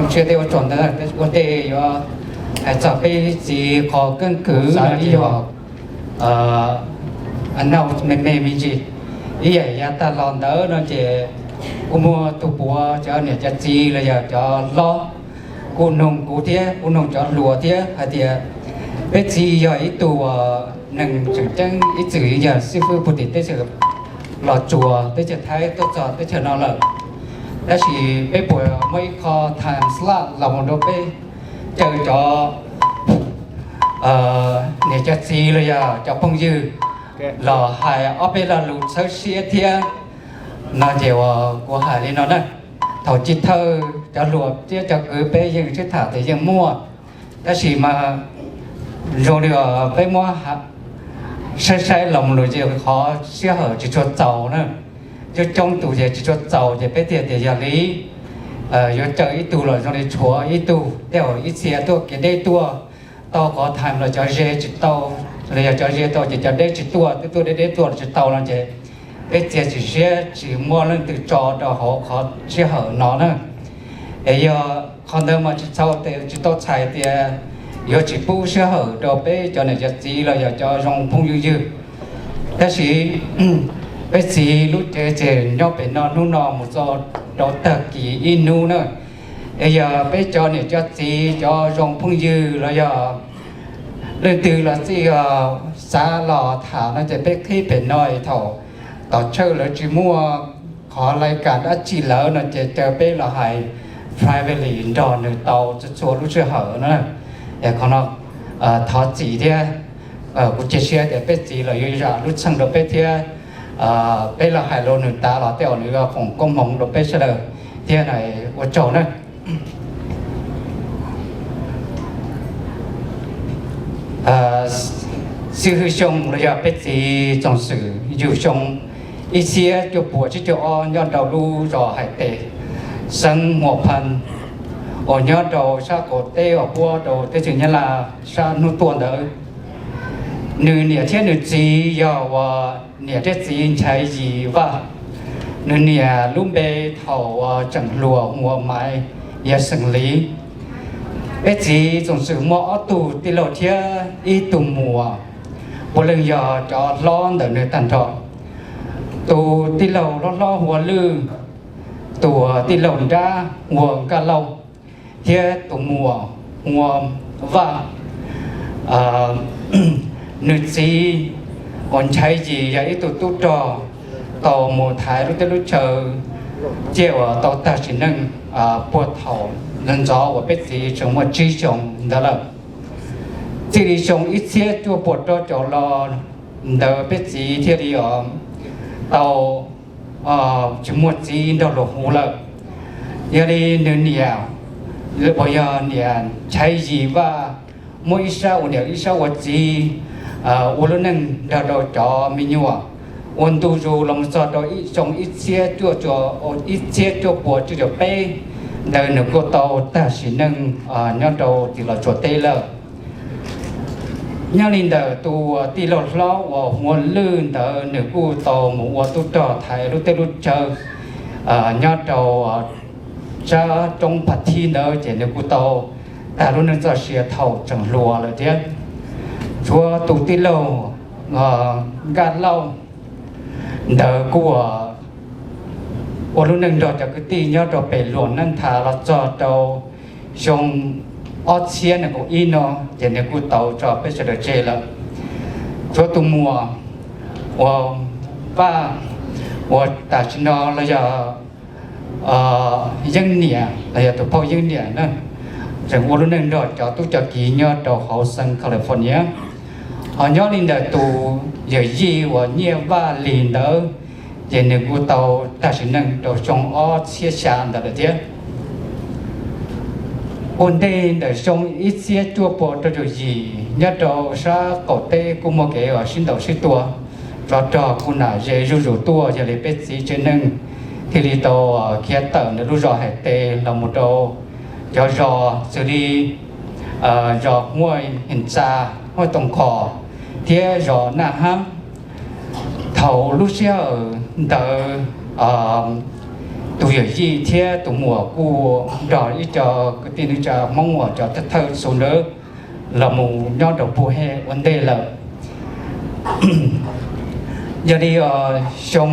Tsis ua tsaug ntawd, ua ntej yuav hais txog peb txiv qhov keeb kwm no ib yam, a, nau me me me ntsis, ib yam yav tag los ntawd no ces kuj muaj tus puav cov niam cov txiv los yog cov hlob kuj noog kuv thiab kuj noog cov hluas thiab hais tias peb txiv yog ib tug neeg tseem ceeb ib txwm yog xib fwb puag tim teb chaws Los Tsuas teb chaws Thaib tuaj txog teb chaws no lawm, tab sis peb puas muaj ib qho time slot los mus rau peb caw cov niam cov txiv los yog cov phooj ywg los hais ob peb lo lus txhawb siab thiab no ces uas kuv hais li no na. Thaum chiv thawj cov hluas thiab cov kwv peb yeej sib tham tias yeej muaj, tab sis mas zoo li uas peb muab saib saib los mus lus ces qhov sij hawm tsis tshua txaus na, coob coob tus ces tsis tshua txaus ces peb thiaj tias yog li yuav caw ib tug los zoo li tshuav ib tug tej zaum ib txhia tuaj kev deb tuaj tau qhov time los cov ze tsis tau, los yog cov ze tau ces cov deb tsis tuaj, twb tuaj deb deb tuaj los tsis tau no ces peb txiav txim siab tsis muaj leej twg tso rau hauv qhov sij hawm no na. Es yog qhov ntawd mas tsis txhau tes tsis tau txhais tias yuav tsis pub sij hawm rau peb cov niam cov txiv los yog cov zoo phooj ywg ywg. Tab sis peb txiv lub cev ces nyob pem no hnub no mus txog rau tag kis ib hnub na. Es yog peb cov niam cov txiv cov zoo phooj ywg los yog leej twg los txij xav los tham no ces peb qhib pem no es thaum tom chawj lawv tsis muaj qhov lais kam dab tsi lawm no ces caw peb los hais privately nrog nws tau txhua txhua lub sij hawm no. Es qhov no thov txim thiab kuv cia siab tias peb txiv los yuav zam lub txim rau peb thiab peb los hais rau nws tas los tej zaum nws yuav foom koob hmoov rau peb sawv daws thiab na. Ua tsaug na. Xib hwb Xyooj los yog peb txiv Txoos Xwm yug xyoo ib txhiab cuaj puas tsib caug ob nyob rau lub zos Hais Tes, xeev Huas Phas, uas nyob rau sab qaum teb uas puab rau teb chaws Nyab Laj sab hnub tuaj ntawd. Nws niam thiab nws txiv yog uas niam thiab txiv Nchaiv Yis Vaj. Nws niam lub npe thaum uas tseem hluas hu ua Maiv, yog xeem Liv. Peb txiv Txoos Xwm muaj ob tug tij laug thiab ib tug muam, puav leej yog cov hlob ntawm nws tag nrho. Tus tij laug hlob hlob hu ua Lwj, tus tij laug nrab hu ua Nkaj Lauj, thiab tus muam hu ua Vaj. Nws txiv uas Nchaiv Yis yog ib tug tub rog tau mus thaiv lub teb lub chaw, ciaj uas tau tag sim neej puag thaum ntxov ntxov uas peb txiv tseem muaj tsib xyoos ntawd lawm. Txij li xyoo ib txhiab cuaj puas rau caum los ntawd peb txiv thiaj li tau tsis muaj txiv nrog luag hu lawm. Yog li nws niam uas yog niam Nchaiv Yis Vaj muab ib sab ua niam ib sab ua txiv ua lub neej nrog rau cov me nyuam ua ntu zus los mus txog rau ib xyoo ib txhiab cuaj, ib txhiab cuaj puas cuaj caum peb ntawd nws kuj tau tag sim neej nyob rau tim Los Tsuas teb lawm. Nyob li ntawm tus tij laug hlob uas hu ua Lwj ntawd nws kuj tau mus ua tub rog thaiv lub teb lub chaw nyob rau sab roob Phav Thib ntawd ces nws kuj tau tag lub neej txoj sia thaum tseem hluas lawm thiab. Tshuav tus tij laug Nkaj Lauj ntawd kuj ua lub neej nrog cov kwv tij nyob rau pem Luam Nab Thav los txog rau xyoo ob txhiab nees nkaum ib no ces nws kuj tau tso peb sawv daws tseg lawm. Tshuav tus muam uas Vaj uas tam sim no los yog Yeeb Niam los yog tus phauj Yeeb Niam na, tseem ua lub neej nrog cov tub cov kiv nyob rau hauv xeev California. Ho nyob li ntawm tus yawm yij uas Nyiaj Vaj Lis ntawd ces nws kuj tau tag sim neej rau xyoo ob txhiab xya ntawd lawm thiab. Ua ntej ntawm xyoo ib txhiab cuaj puas rau caum yim nyob rau sab qaum teb kuj muaj kev uas sib ntaus sib tua, tsov rog kuj nam ze zuj zus tuaj, yog li peb txiv tsev neeg thiaj li tau khiav tawm ntawm lub zos Hais Tes los mus rau cov zos xws li zos Huaj Heem Txa, Huaj Toom Khom thiab zos Naj Hab. Thaum lub sij hawm ntawd tus yawm yij thiab tus muam kuj nrog ib co kwv tij neej tsa Hmoob uas cov thawj xu ntawd los mus nyob rau Phu Hej ua ntej lawm. Yog li xyoo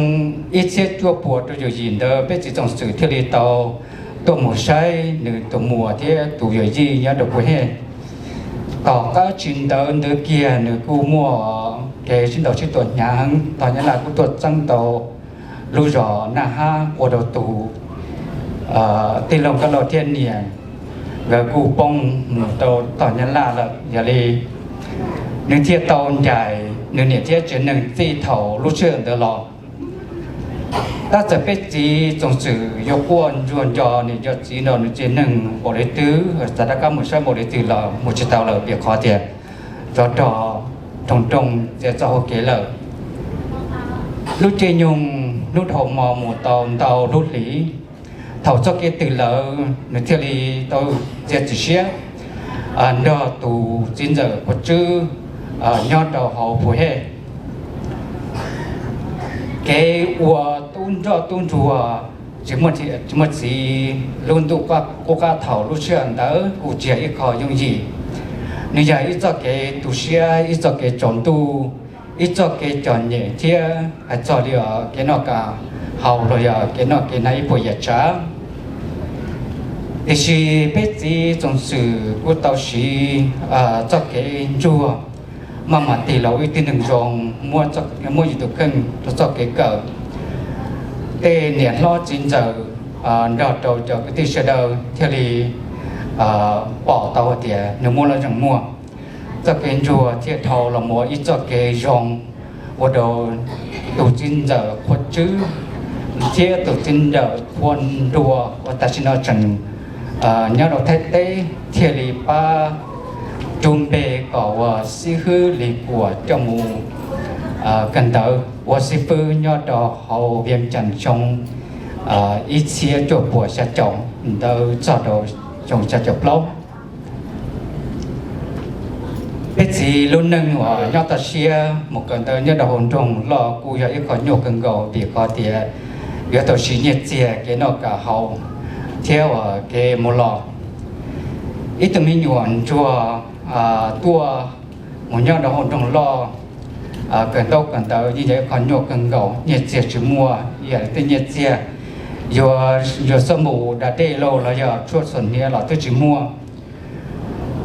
ib txhiab cuaj puas rau caum yim ntawd peb txiv Txoos Xwm thiaj li tau tuaj mus saib nws tus muam thiab tus yawm yij nyob rau Phu Hej. Tom qab tsis ntev ntawd kiag nws kuj muaj kev sib ntaus sib tua hnyav heev, tog Nyab Laj kuj tuaj txeeb tau lub zos Naj Hab ua rau tus tij laug Nkauj Lauj thiab niam nkawd kuj poob mus rau tog Nyab Laj lawm. Yog li nws thiaj tau ncaim nws niam thiab tsev neeg txij thaum lub sij hawm ntawd los. Tab txawm peb txiv Txoos Xwm yuav quaj ntsuag nco niam nco txiv nrog nws tsev neeg npaum li twg, xav rov qab mus saib npaum li twg los mus tsis tau lawm vim qhov tias tsov rog roog rooj txiav txoj hau kev lawm. Lub caij nyoog hnub dhau hmo mus tau ntau lub hlis, thaum txoj kev twg lawm nws thiaj li tau txiav txim siab nrog tus txiv ntxawm Qhua Tswb nyob rau hauv Phu Hej. Kev ua tub nroj tub ntsuag tsis muaj txiv lub ntuj qub qab thaum lub sij hawm ntawd kuj tsis yog ib qho yooj yim. Nws yog ib txoj kev tu siab, ib txoj kev tsaus ntuj, ib txoj kev cov nyem thiab hais txog li kev noj kev haus los yog kev noj kev hnav ib puas yam tsav. Tiam sis peb txiv Txoos Xwm kuj tau siv txoj kev ntsuag maj mam tig los ua ib tug neeg zoo, muab yus tus kheej rau txoj kev kawm. Tej niam hlob txiv ntxawm nrog rau cov kwv tij sawv daws thiaj li pom tau tias nws muaj lub zeem muag. Txoj kev ntsuag thiaj dhau los mus ua ib txoj kev zoo ua rau tus txiv ntxawm Qhua Tswb thiab tus txiv ntxawm Qhua Nruas uas tam sim no tseem nyob rau Thaib teb thiaj li pab rub npe kom ua xib hwb Lis Kuam coj mus kawm ntawv ua xib fwb nyob rau hauv Vias Cas xyoo ib txhiab cuaj puas xya caum ntawd txog rau xyoo xya caum plaub. Peb txiv lub neej uas nyob toj siab mus kawm ntawv nyob rau hauv nroog loj kuj yog ib qho nyuaj kawg nkaus vim qhov tias yuav tau siv nyiaj txiag kev noj kev haus thiab uas kev mus los. Ib tug me nyuam ntsuag tuaj mus nyob rau hauv nroog loj kawm ntaub kawm ntawv yeej yog ib qho nyuaj kawg nkaus, nyiaj txiag tsis muaj, yam li tej nyiaj txiag yuav yuav xab npum da dej lauj los yog tshuaj txhuam hniav los twb tsis muaj.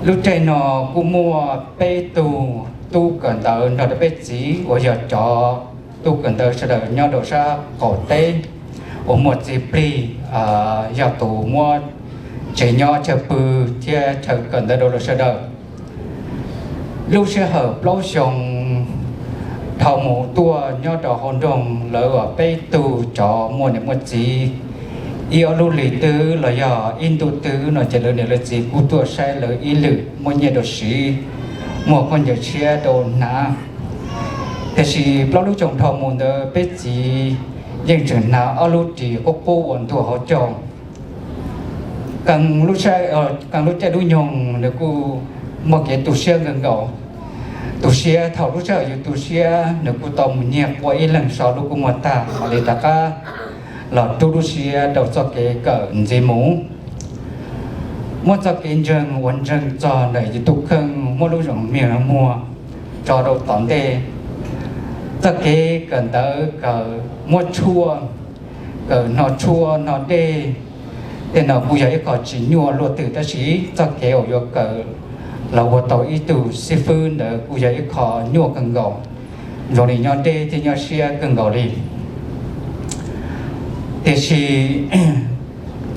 Lub caij no kuj muaj peb tug tub kawm ntawv nrog rau peb txiv uas yog cov tub kawm ntawv sawv daws nyob rau sab qaum teb uas muaj txiv plig yog tus muab tsev nyob chaw pw thiab chaw kawm ntawv rau lawv sawv daws. Lub sij hawm plaub xyoo dhau mus tuaj nyob rau hauv nroog lawv uas peb tug cov muaj niam muaj txiv, ib ob lub hlis twg los yog ib ntu twg no ces lawv niam lawv txiv kuj tuaj saib lawv ib lwm, muaj nyiaj rau siv, muaj khaub ncaws tshiab rau hnav. Tiam sis plaub lub xyoo dhau mus ntawd peb txiv yeej tseem hnav ob lub ris qub qub uas ntuag hauv caug. Qee lub caij lub nyoog nws kuj muaj kev tu siab kawg nkaus. Tu siab, thaum lub sij hawm yus tu siab nws kuj tau mus nyiag quaj ib leeg so lub kua muag tag mam li rov qab los rub lub siab rau txoj kev kawm ntxiv mus. Muab txoj kev ntseeg uas ntseeg txog ntawm yus tus kheej, muab lub zeem miag muag tso rau tom ntej. Txoj kev kawm ntawv kawm muab tshuaj, kawm hno tshuaj hno dej, tej no kuj yog ib qho tsis nyuaj luaj twg tab sis txoj kev uas yuav kawm los ua tau ib tug xib fwb ntawd kuj yog ib qho nyuaj kawg nkaus, zoo li nyob deb thiab nyob siab kawg nkaus li. Tiam sis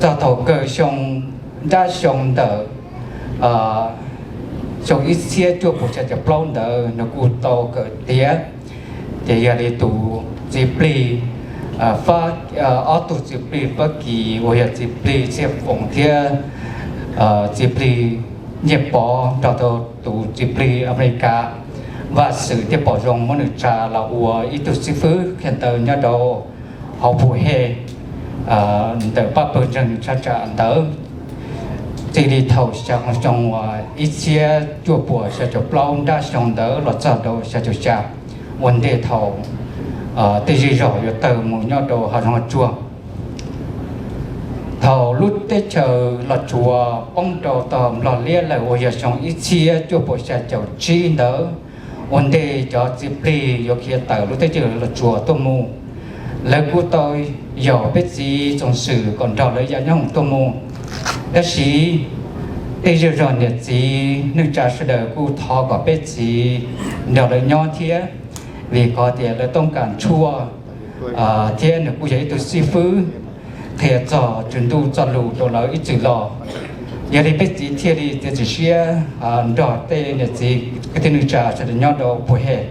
txog thaum kawg xyoo, nrab xyoo ntawm xyoo ib txhiab cuaj puas xya caum plaub ntawd nws kuj tau kawm tiav. Ces yog li tus txiv plig, ob tug txiv plig Fab Kis uas yog txiv plig Txhiaj Foom thiab txiv plig Nyiaj Pov nrog rau tus txiv plig Amelikas Vaj Xwm thiaj pom zoo muab nws tsa los ua ib tug xib fwb qhia ntawv nyob rau hauv Phu Hej ntawm pab pawg ntseeg tshav tsam ntawd. Txij li thaum xya hmo xyoo uas ib txhiab cuaj puas xya caum plaub nrab xyoo ntawd los txog rau xya caum xya, ua ntej thaum tej zej zog yuav tawg mus nyob rau hav zoov hav tsuag. Thaum lub teb chaws Los Tsuas poob rau tog Nplog liab lawm uas yog xyoo ib txhiab cuaj puas xya caum tsib ntawd, ua ntej cov txiv plig yuav khiav tawm lub teb chaws Los Tsuas tuaj mus, lawv kuj tau yaum peb txiv Txoos Xwm kom nrog lawv yav nyob hoom tuaj mus. Tab sis tej zej zog niam txiv neej tsa sawv daws kuj thov kom peb txiv nrog lawv nyob thiab, vim qhov tias lawv toob kas tshuaj thiab nws kuj yog ib tug xib fwb qhia txog Tswv Ntuj txoj lus rau lawv ib txwm los. Yog li peb txiv thiaj li txiav txim siab nrog tej niam txiv kwv tij neej tsa sawv daws nyob rau Pus Hem.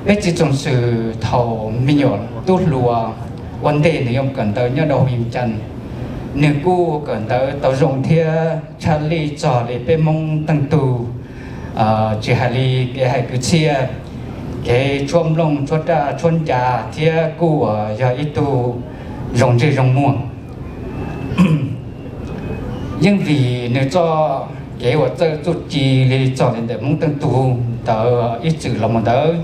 Peb txiv Txoos Xwm thaum me nyuam tub hluas, ua ntej nws yuav kawm ntawv nyob rau Huv Yees Cas, nws kuj kawm ntawv tau zoo thiab tshaj lij txog li peb Hmoob teej tug, tsis hais li kev hais kwv txhiaj, kev tshuab nplooj tshuab raj tshuab ncas thiab kuj yog ib tug zoo ntsej zoo muag. Yeej vim nws txoj kev uas txawj txuj ci li txog li ntawm Hmoob teej tug ntawd ib txwm los mus ntawd,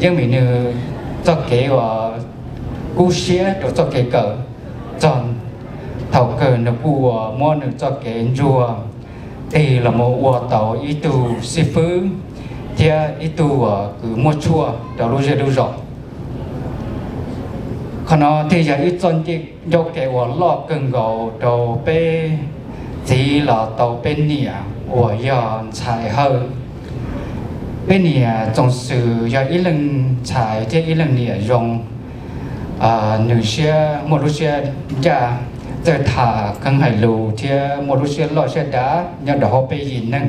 yeej vim nws txoj kev uas kub siab rau txoj kev kawm, txog thaum kawg nws kuj muab nws txoj kev ntsuag tig los mus ua tau ib tug xib fwb thiab ib tug kws muaj tshuaj rau lub zej lub zos. Qhov no thiaj yog ib txoj ncauj kev uas loj kawg nkaus rau peb txiv los tau peb niam uas yog ntxhais Hawj. Peb niam Txoos Xwm yog ib leej ntxhais thiab ib leej niam zoo, nws siab muaj lub siab ncaj, txawj tham kheev hais lus thiab muaj lub siab loj siab dav nyob rau hauv peb yim neeg.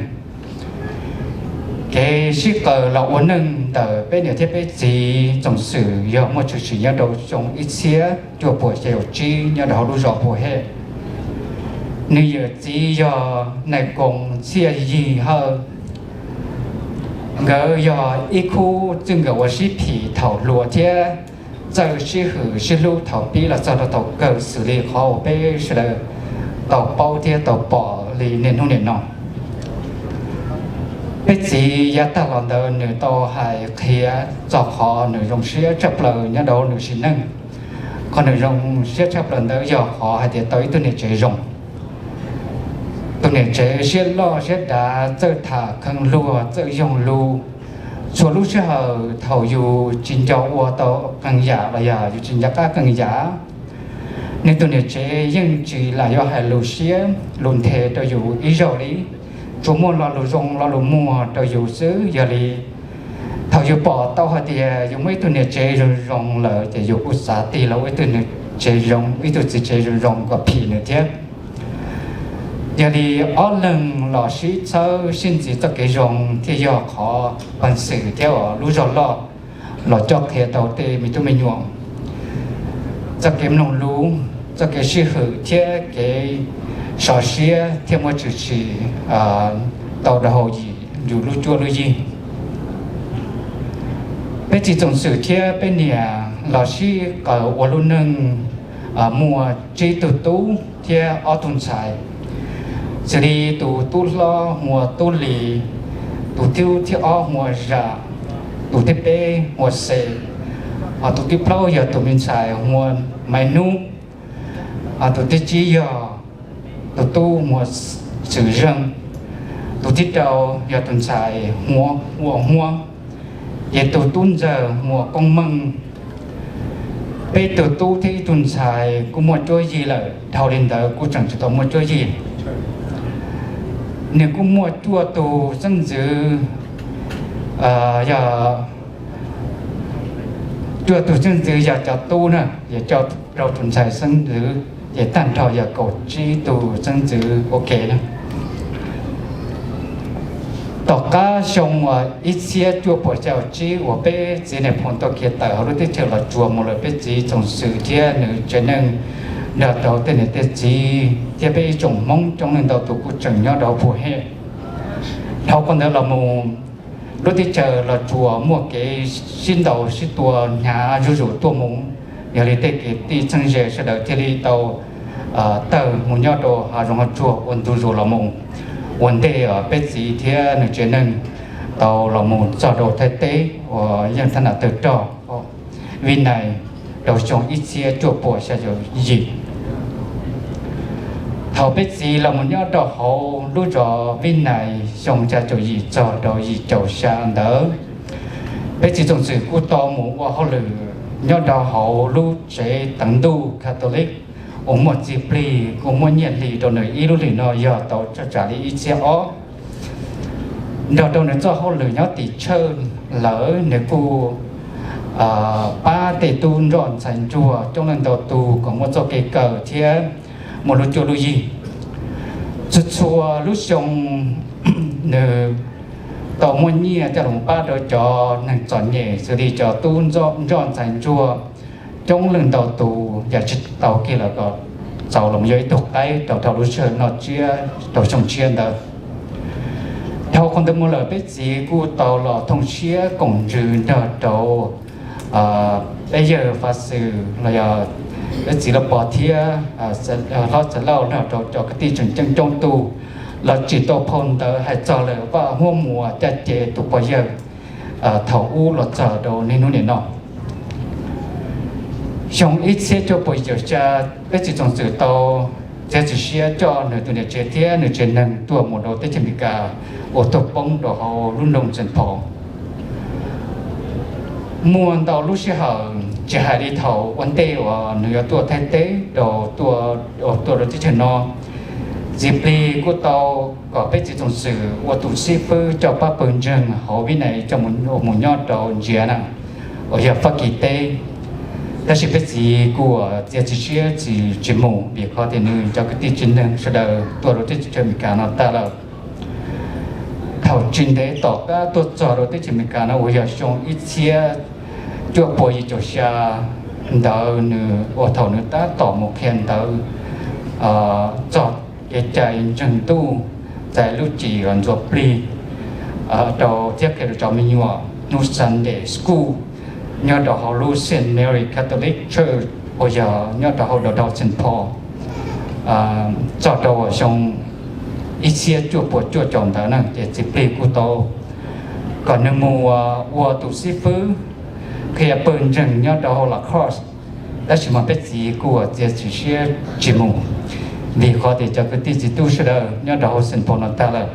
Kev sib qawm los ua neej ntawm peb niam thiab peb txiv Txoos Xwm yog muaj tshwm sim nyob rau xyoo ib txhiab cuaj puas xya caum tsib nyob rau hauv lub zos Pus Hem. Nws yawm txiv yog nais koos Txhiaj Yig Hawj. Nkawd yog ib khub txij nkawm uas sib phim thaum hluas thiab txawj sib hwm sib hlub thaum pib los txog rau thaum kawg xws li qhov uas peb sawv daws tau paub thiab tau pom li niaj hnub niaj no. Peb txiv yav tag los ntawd nws tau hais qhia txog qhov nws zoo siab tshaj plaws nyob rau nws sim neej. Qhov nws zoo siab tshaj plaws ntawd yog qhov hais tias tau ib tug niam tsev zoo. Tus niam tsev siab loj siab dav, txawj tham kheev luag, txawj yoog lus. Txhua lub sij hawm thaum yus tsis nco ua tau qee yam los yog yus tsis nco qab qee yam, nws tus niam tsev yeej tsis lam yuav hais lus siab lus nthe rau yus ib zaug li. Tsuas muaj lo lus zoo lo lus muag rau yus xwb. Yog li thaum yus pom tau hais tias yus muaj ib tug niam tsev zoo zoo lawm ces yus kuj xav tig los ua ib tug niam tsev zoo, ib tug txiv tsev zoo zoo kom phim nws thiab. Yog li ob leeg los sib txhawb sib ntxiv txoj kev zoo thiaj yog qhov peev xwm thiab lub zog loj los coj qhia tau tej me tub me nyuam txoj kev mloog lus, txoj kev sib hwm thiab kev sov siab thiaj muaj tshwm sim tau rau hauv yus lub cuab lub yig. Peb txiv Txoos Xwm thiab peb niam los sib qawm ua lub neej muaj tsib tug tub thiab ob tug ntxhais, xws li tus tub hlob hu ua Tub Lis, tus tub thib ob hu ua Zam, tus thib peb hu ua Xes, ho tus thib plaub yog tus me ntxhais hu ua Maiv Hnub, ho tus thib tsib yog tus tub hu ua Xwm Zeeg, tus thib rau yog tus ntxhais hu ua Huab, ces tus tub ntxawg hu ua Koob Meej. Peb tug tub thiab ib tug ntxhais kuj muaj cuab yig lawm, dhau li ntawd kuj tseem tsis tau muaj cuab yig. Nws kuj muaj cuaj tug xeeb ntxwv, yog cuaj tug xeeb ntxwv yog cov tub na, yog coj rau tus ntxhais xeeb ntxwv, ces tag nrho yog kaum tsib tug xeeb ntxwv ua ke na. Tom qab xyoo uas ib txhiab cuaj puas xya caum tsib uas peb txiv Nais Phoo tau khiav tawm hauv lub teb chaws Los Tsuas mus lawm, peb txiv Txoos Xwm thiab nws tsev neeg nrog rau tej niam tej txiv thiab peb ib tsoom Hmoob coob leej ntau tus kuj tseem nyob rau Phu Hem. Dhau qhov ntawd los mus, lub teb chaws Los Tsuas muaj kev sib ntaus sib tua hnyav zuj zus tuaj mus, yog li tej kwv tij txheeb ze sawv daws thiaj li tau tawg mus nyob rau hav zoov hav tsuag ua ntu zus los mus. Ua ntej peb txiv thiab nws tsev neeg tau los mus txog rau Thaib teb uas yeej thab nam tawg rog Vib Nais rau xyoo ib txhiab cuaj puas xya caum yim. Thaum peb txiv los mus nyob rau hauv lub zos Vib Nais xyoo xya caum yim txog rau yim caum xya ntawd, peb txiv Txoos Xwm kuj tau mus ua hauj lwm nyob rau hauv lub tsev teev ntuj Catholic uas muaj txiv plig kuj muab nyiaj hli rau nws ib lub hlis no yog tau tsawg tsam li ib txhiab ob. Nrog rau nws txoj hauj lwm nyob tim church lawm, nws kuj pab tej tub nroj ntxhais ntsuag coob leej ntau tus kom muaj txoj kev kawm thiab muaj lub cuab lub yig. Txhua txhua lub xyoo nws tau muaj nyiaj coj los pab rau cov neeg txom nyem xws li cov tub nroj ntxhais ntsuag coob leej ntau tus yam tsis tau kiag los kom txaus los yog ib tug qaib rau dhau lub sij hawm noj tsiab rau xyoo tshiab ntawd. Dhau qhov ntawd mus lawm peb txiv kuj tau los thooj siab koom ntsws nrog rau peb yawg Fav Xwm los yog peb txiv Lauj Pov thiab hlob Txawj Lauj nrog rau cov kwv tij tseem ceeb coob tus los tsim tau phau ntawv hais txog lawm Vaj Huab Muas caj ces tus pog yawg thaum ub los txog rau niaj hnub nim no. Xyoo ib txhiab cuaj puas yim caum xya, peb txiv Txoos Xwm tau txiav txim siab coj nws tus niam tsev thiab nws tsev neeg tuaj mus rau teb chaws Amelikas uas tuaj poob rau hauv lub nroog Saint Paul. Muaj ntau lub sij hawm tsis hais li thaum ua ntej uas nws yuav tuaj Thaib teb rau, tuaj rau teb chaws no, txiv plig kuj tau kom peb txiv Txoos Xwm ua tus xib fwb coj pab pawg ntseeg hauv Vib Nais coj mus nyob rau Ntsiav na, uas yog Fab Kis teb. Tab sis peb txiv kuj txiav txim siab tsis mus vim qhov tias nws cov kwv tij tsev neeg sawv daws tuaj rau teb chaws Amelikas no tag lawm. Thaum tsis ntev tom qab tuaj txog rau teb chaws Amelikas no uas yog xyoo ib txhiab cuaj puas yim caum xya ntawd, nws ua thaum nws tab tom mus qhia ntawv txog kev cai ntseeg ntuj txais lub cim ntxuav plig rau thiab qhia rau cov me nyuam hnub Sunday School nyob rau hauv lub Saint Mary Catholic Church uas yog nyob rau hauv downtown Saint Paul txog rau xyoo ib txhiab cuaj puas cuaj caum ntawd na, ces txiv plig kuj tau kom nws mus ua tus xib fwb qhia pawg ntseeg nyob rau hauv La Crosse. Tab sis mas peb txiv kuj txiav txim siab tsis mus vim qhov tias cov kwv tij txiv tub sawv daws nyob rau hauv Saint Paul no tag lawm.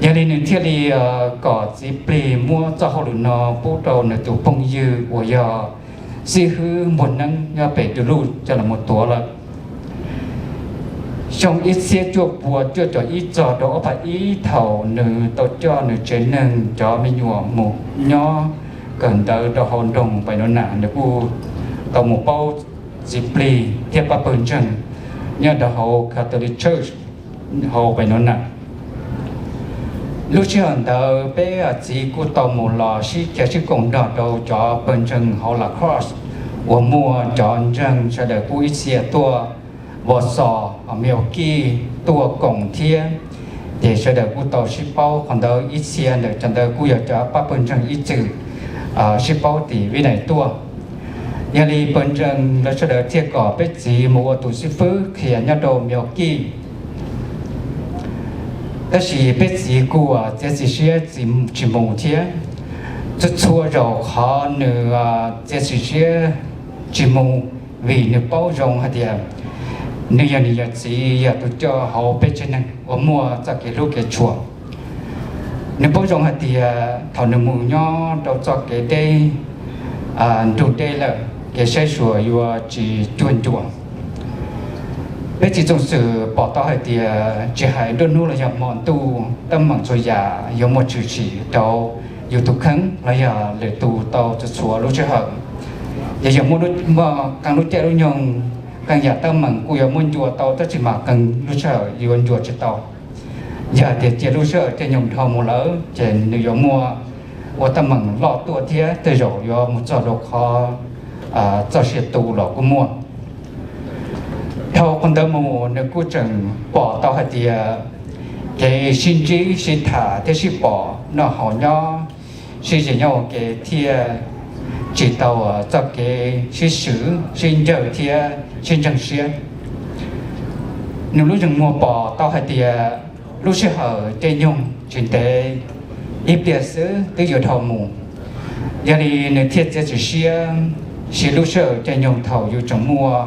Yog li nws thiaj li kom txiv plig muab txoj hauj lwm no pub rau nws tus phooj ywg uas yog xib hwb Npuag Neeb nyob pem Duluth coj los mus tuav lawm. Xyoo ib txhiab cuaj puas cuaj caum ib txog rau ob phav ib thaum nws tau coj nws tsev neeg cov me nyuam mus nyob kawm ntawv rau hauv nroog Pais Nus Nas, nws kuj tau mus paub txiv plig thiab pab pawg ntseeg nyob rau hauv Catholic Church hauv Pais Nus Nas. Lub sij hawm ntawd peb txiv kuj tau mus los sib cav sib koom nrog rau cov pawg ntseeg hauv La Crosse uas muaj cov ntseeg sawv daws kuj ib txhia tuaj Wausau, Milwaukee, tuaj koom thiab. Ces sawv daws kuj tau sib paub qhov ntawd ib txhia ntawm cov ntawd kuj yog cov pab pawg ntseeg ib txwm sib paub tim Vib Nais tuaj. Yog li pawg ntseeg lawv sawv daws thiaj kom peb txiv mus ua tus xib fwb qhia nyob rau Milwaukee. Tab sis peb txiv kuj txiav txim siab tsis mus thiab. Txhua txhua zaus qhov nws txiav txim siab tsis mus vim nws paub zoo hais tias nws yog niam yog txiv yog tus coj hauv peb tsev neeg uas muaj txoj kev hlub kev tshua. Nws paub zoo hais tias thaum nws mus nyob rau txoj kev deb, nrug deb lawm, kev saib xyuas yuav tsis cuag ncua. Peb txiv Txoos Xwm pom tau hais tias tsis hais nruab hnub los yog hmo ntuj teeb meem txhua yam yuav muaj tshwm sim rau yus tus kheej los yog lwm tus tau txhua txhua lub sij hawm. Ces yog muaj qee lub caij lub nyoog, qee yam teeb meem kuj yuav muab ncua tau tab sis mas qee lub sij hawm yuav ncua tsis tau. Yog tias cia lub sij hawm caij nyoog dhau mus lawm ces nws yuav muaj ua teeb meem loj tuaj thiab tej zaum yuav mus txog rau qhov txoj sia tu los kuj muaj. Dhau qhov ntawd mus nws kuj tseem pom tau hais tias kev sib ntsib sib tham thiab sib pom noj haus nyob sib ze nyob ua ke thiaj tsis tau txoj kev sib swm sib ncawg thiab sib ntseeg siab. Nws lub zeem muag pom tau hais tias lub sij hawm caij nyoog tsis ntev ib pliag xwb twb yuav dhau mus. Yog li nws thiaj txiav txim siab siv lub sij hawm caij nyoog thaum yus tseem muaj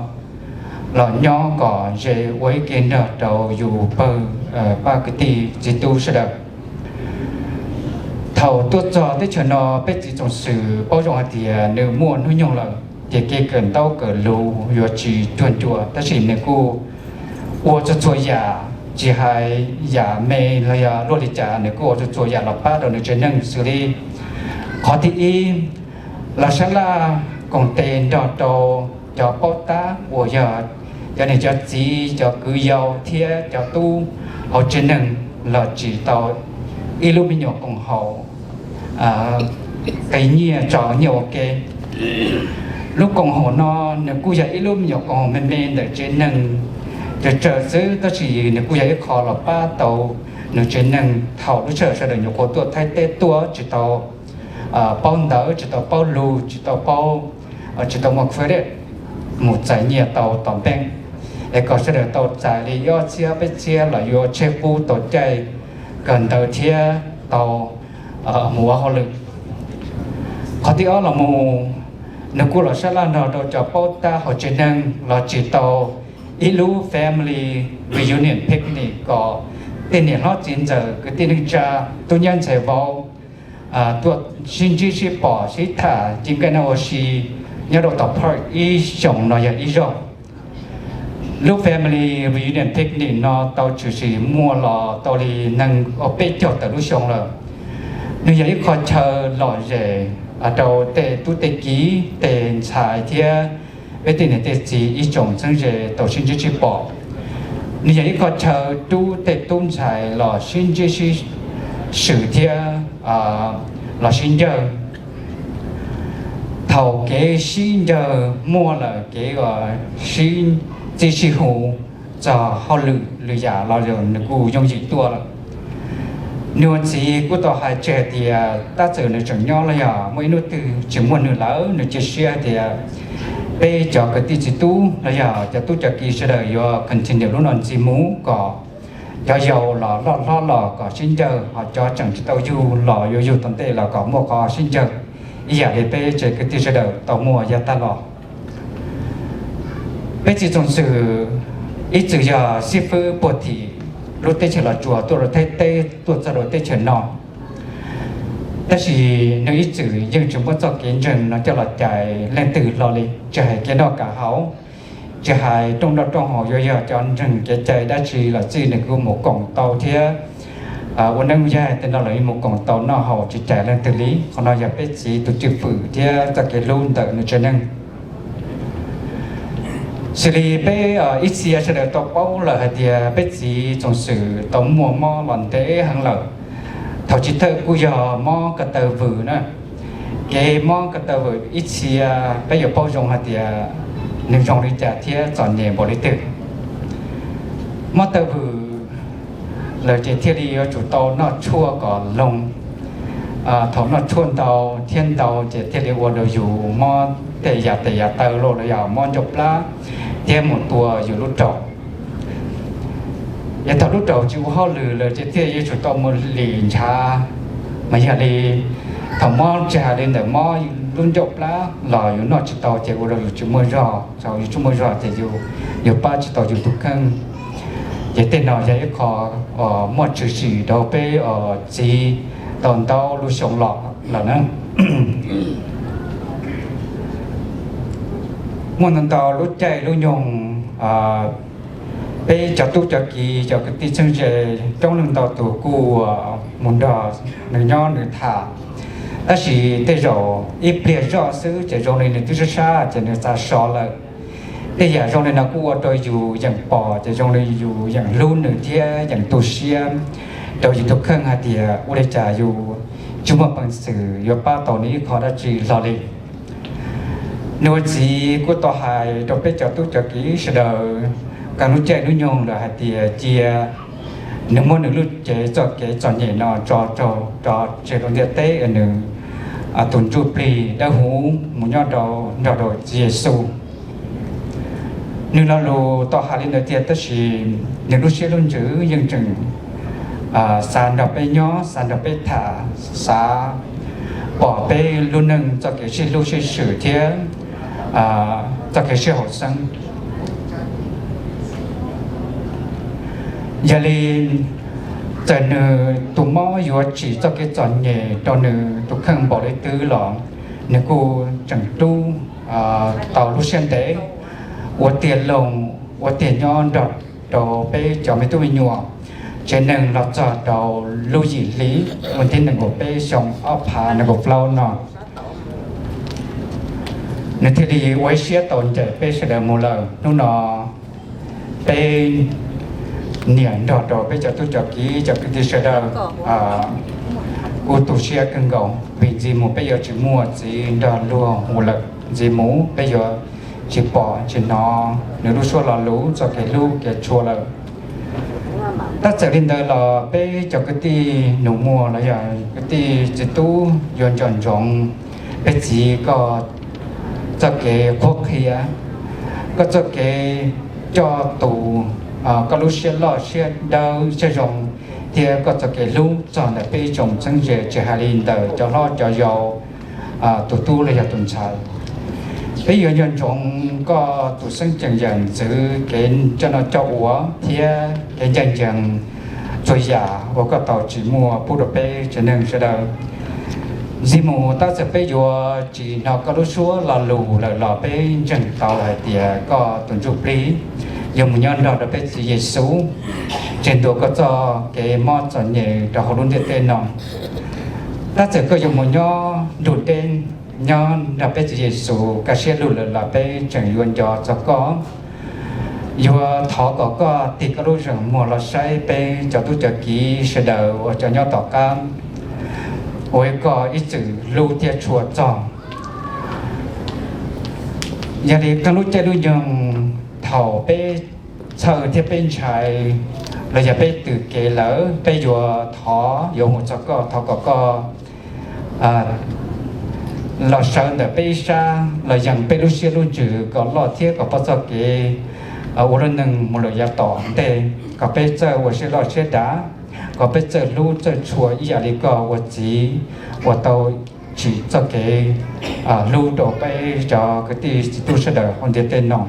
los nyob kom ze ua ib ke nrog rau yus pawg pab kwv tij txiv tub sawv daws. Thaum tuaj txog teb chaws no peb txiv Txoos Xwm paub zoo hais tias nws muaj hnub nyoog lawm ces kev kawm ntaub kawm lus yuav tsis cuag ncua, tab sis nws kuj ua txhua txhua yam, tsis hais yam me los yog luaj li cas nws kuj ua txhua txhua yam los pab rau nws tsev neeg xws li: qhov thib ib, los sab laj koom tes nrog rau cov paub tab uas yog cov niam cov txiv, cov kwv yau thiab cov tub hauv tsev neeg los tsim tau ib lub me nyuam koom haum qiv nyiaj tso nyiaj ua ke. Lub koom haum no nws kuj yog ib lub me nyuam koom haum me me ntawm tsev neeg tsawg tsawg xwb, tab sis nws kuj yog ib qho los pab tau nws tsev neeg thaum lub sij hawm sawv daws nyuam qhuav tuaj Thaib teb tuaj tsis tau paub ntawv, tsis tau paub lus, tsis tau paub, tsis tau muaj credit mus txais nyiaj tau tom bank, es kom sawv daws tau txais li ob txhiab peb txhiab los yuav tsheb qub tau caij kawm ntawv thiab tau mus ua hauj lwm. Qhov thib ob los mus, nws kuj los sab laj nrog rau cov paub tab hauv tsev neeg los tsim tau ib lub family reunion picnic kom tej niam hlob txiv ntxawm kwv tij neej tsa tub nyab ntxhais vauv tuaj sib ntsib sib pom sib tham ci nqaij noj ua si nyob rau tom park ib xyoos no yog ib zaug. Lub family reunion picnic no tau tshwm sim muaj los tau li nees nkaum peb caug tawm lub xyoo lawm. Nws yog ib qho chaw lom zem rau tej tub tej kiv, tej ntxhais thiab peb tej niam tej txiv ib tsoom txheeb ze tau sib ntsib sib pom. Nws yog ib qho chaw rub tej tub ntxhais los sib ntsib sib swm thiab los sib ncawg. Thaum kev sib ncawg muaj lawm, kev sib txib sib hu txog hauj lwm lwm yam los nws kuj yooj yim tuaj lawm. Nws ua txiv kuj tau hais tseg hais tias tab txawm nws tseem nyob los yog muaj ib hnub twg tsis muaj nws lawm, nws cia siab hais tias peb cov kwv tij txiv tub los yog cov tub cov kiv sawv daws yuav continue lub no ntxiv mus kom cov yau los loj hlob los kom sib ncawg, ho cov tseem tsis tau yug los yuav yug tom ntej los kom muaj qhov sib ncawg ib yam li peb tsev kwv tij sawv daws tau muaj yav tag los. Peb txiv Txoos Xwm ib txwm yog xib fwb puag tim lub teb chaws Los Tsuas tuaj rau Thaib teb tuaj txog rau teb chaws no, tab sis nws ib txwm yeej tsis muab txoj kev ntseeg no coj los cais leej twg hlo li, tsis hais kev noj kev haus, tsis hais rooj noj rooj haus, yuav yog cov ntseeg kev cai dab tsi los xij nws kuj mus koom tau thiab ua neeb yaig tej no los yeej mus koom tau noj haus tsis cais leej twg li. Qhov no yog peb txiv tus cwj pwm thiab txoj kev hlub ntawm nws tsev neeg. Xws li peb ib txhia sawv daws tau paub lawm hais tias peb txiv Txoos Xwm tau muaj mob los ntev heev lawm. Thaum chiv thawj kuj yog mob ko taw vwm na. Kev mob ko taw vwm ib txhia peb yuav paub zoo hais tias nws zoo li cas thiab txom nyem npaum li twg. Mob taw vwm lawm ces thiaj li yuav tsum tau noj tshuaj kom loog. Thaum noj tshuaj ntau thiab ntau ces thiaj li ua rau yus mob tej yam tes yam taw los yog mob ncauj plab thiab mus tua yus lub raum. Yog thaum lub raum tsis ua hauj lwm lawm ces thiaj yuav tsum tau mus lim ntshav. Mas yog li thaum mob tsis hais li ntawm mob lub ncauj plab los yus noj tsis tau ces ua rau yus tsis muaj zog, thaum yus tsis muaj zog ces yus pab tsis tau yus tus kheej. Ces tej no yog ib qho muaj tshwm sim rau peb txiv tau ntau lub xyoo los lawm na. Muaj ntau ntau lub caij lub nyoog peb cov tub cov kiv cov kwv tij txheeb ze coob leej ntau tus kuj mus nrog nws nyob nws tham, tab sis tej zaum ib pliag zoj xwb ces zoo li nws twb sab sab ces nws txav so lawm. Tej yam zoo li no kuj ua rau yus yeem pom ces zoo li yus yeem hlub nws thiab yeem tu siab rau yus tus kheej hais tias ua li cas yus tsis muaj peev xwm yuav pab tau nws ib qho dab tsi hlo li. Nws ua txiv kuj tau hais rau peb cov tub cov kiv sawv daws, kawg lub caij lub nyoog lawm hais tias cia nws muab nws lub cev txoj kev txom nyem no tso raug rov tseg rau ntiaj teb, nws tus ntsuj plig dawb huv mus nyob rau nrog rau Tswv Yexus. Nws lo lus tau hais li ntawd tiag, tab sis nws lub siab lub ntsws yeej tseem xav nrog peb nyob, xav nrog peb tham, xav pom peb lub neej txoj kev sib hlub sib swm thiab txoj kev sib haum xeeb. Yog li, txawm nws tus mob yuav tsim txoj kev txom nyem rau nws tus kheej npaum li twg los nws kuj tseem rub tau lub siab ntev ua tiag loos ua tiag nyob nrog rau peb cov me tub me nyuam tsev neeg los txog rau lub yim hli uas thib nees nkaum peb xyoo ob phav nees nkaum plaub no. Nws thiaj li ua ib siab tau ncaim peb sawv daws mus lawm. Hnub no peb niam nrog rau peb cov tub cov kiv cov kwv tij sawv daws kuj tu siab kawg nkaus vim ntxiv mus peb yuav tsis muaj txiv nrog luag mus lawm. Ntxiv mus peb yuav tsis pom tsis hnov nws lub suab lo lus txoj kev hlub kev tshua lawm. Tab txawm li ntawd los peb cov kwv tij nus muag los yog kwv tij txiv tub yuav nco ntsoov peb txiv koj txoj kev qhuab qhia, koj txoj kev coj tus, koj lub siab loj siab dawb siab zoo thiab koj txoj kev hlub txog ntawm peb tsoom txheeb ze tsis hais li ntawm cov hlob cov yau, tus tub los yog tus ntxhais. Peb yuav nco ntsoov koj tus xeeb ceem yawm ntxwv kev coj noj coj ua thiab kev ncaj ncees txhua yam uas koj tau tsim muaj pub rau peb tsev neeg sawv daws. Ntxiv mus tab txawm peb yuav tsis hnov koj lub suab lo lus lawm los peb ntseeg tau hais tias koj tus ntsuj plig yuav mus nyob nrog rau peb txiv Yexus tseg ntua koj txoj kev mob txom nyem rau hauv lub ntiaj teb no. Tab txawm koj yuav mus nyob nrug deb nyob nrog peb txiv Yexus kaj siab lug lawm los peb tseem yuav nco txog koj. Yuav thov kom koj tig koj lub zeem muag los saib peb cov tub cov kiv sawv daws uas cov nyob tom qab uas koj ib txwm hlub thiab tshua txog. Yog li qee lub caij lub nyoog thaum peb txhawj thiab peb ntshai los yog peb tws kev lawm peb yuav thov yuav mus txog koj, thov kom koj los sawv ntawm peb ib sab los yees peb lub siab lub ntsws kom loj thiab kom pom txoj kev ua lub neej mus lawm yav tom ntej, kom peb txawj ua siab loj siab dav, kom peb txawj hlub txawj tshua ib yam li koj ua txiv uas tau tsim txoj kev hlub rau peb cov kwv tij txiv tub sawv daws hauv ntiaj teb no.